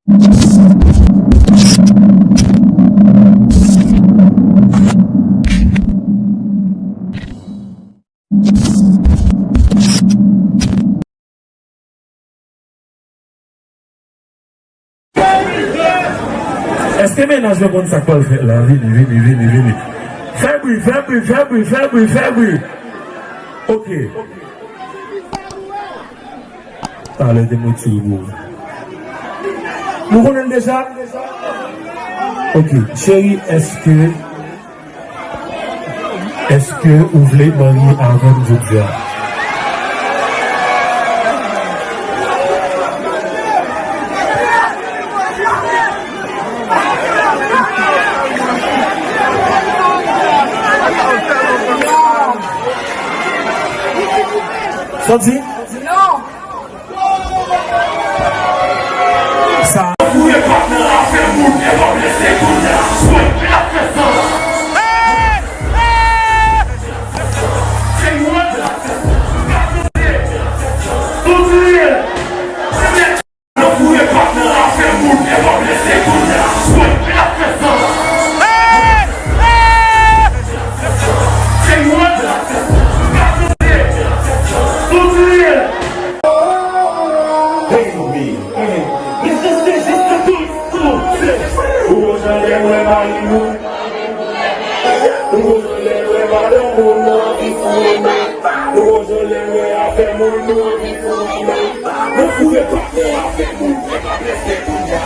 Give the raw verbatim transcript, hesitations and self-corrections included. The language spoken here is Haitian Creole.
Èske mennaj mwen konn sa k pral fèt la? Vini, vini, vini, vini. Fè bri, fè bri, fè bri, fè bri, fè bri. Ok. Talè te mwen tire pou ou. Nou konnen l deja? Ok, cheri, èske Èske ou vle marye avè m jodi a? Sa w di? Non. Sa. Hey, Louis. Hey, Mister Sejis, tout, tout, ou gon jan lè wè mari moun. Ou gon jan lè wè madanm moun nan anvi foure men. Ou gon jan lè wè afè moun nou anvi foure men. Nou foure patnè afè moun. E pa blese kounye a.